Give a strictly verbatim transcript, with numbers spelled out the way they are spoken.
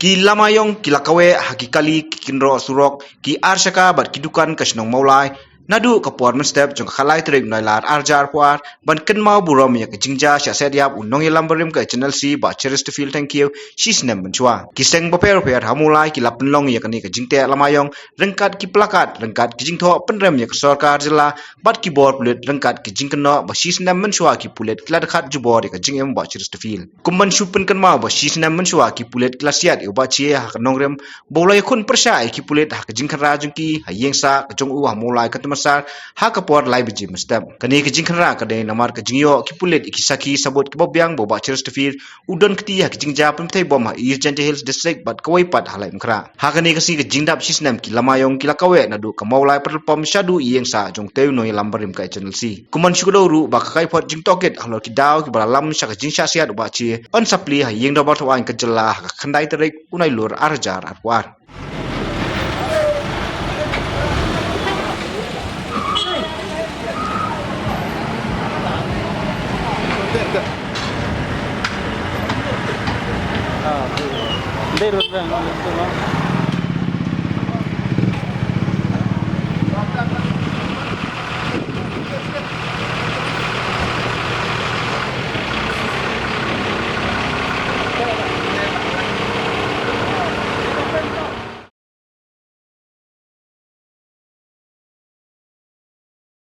Ki lama ïong ki la kaweh ha ki kali, ki kynroh surok, ki ar shaka bad ki dukan ka shnong Mawlai naduh ka por mynstep jong ka khatlai tarik Nailar ar hajar arphew ar, ban kynmaw burom ïa ka jingjia shah siat ïap u nongïalam barim ka H N L C Bah Chesterfield Thangkhiew shi snem mynshuwa. Ki seng bapher bapher ha Mawlai ki la pynlong ïa kane ka jingteh lama ïong ryngkat ki plakat, ryngkat ki jingthoh pynrem ïa ka sorkar jylla bad ki bor pulit, ryngkat ki jingkynnoh ba shi snem mynshuwa ki pulit ki la dkhat jubor ïa ka jingim Bah Chesterfield. Kum ban shu pynkynmaw ba shi snem mynshuwa ki pulit ki la siat ïa u Bah Che ha ka nongrim ba u la ïakhun pyrshah ïa ki pulit ha ka jingkhynra jong ki ha ïing sah ka jong u ha Mawlai Kynta Massar ha ka por lai baje mynstep. Kane ka jingkhynra ka dei namar ka jingïoh ki pulit ïa ki sakhi sabut kiba biang ba u Bah Chesterfield u don kti ha ka jingjia pynpthei bom ha East Jaintia Hills District bad kawei pat ha Laitumkhrah. Ha kane ka sngi ka jingdap shi snem ki lama ïong ki la kaweh naduh ka Mawlai Petrol Pump shaduh ïing sah jong utei u nongïalam barim ka H N L C. Kum ban shu kdew ruh ba ka kaiphod jingtohkit halor ki daw kiba la lam sha ka jingshah siat u Bah Che yn sa plie ha ïing dorbar thawaiñ ka jylla ha ka khyndai tarik u Nailur ar hajar arphew ar.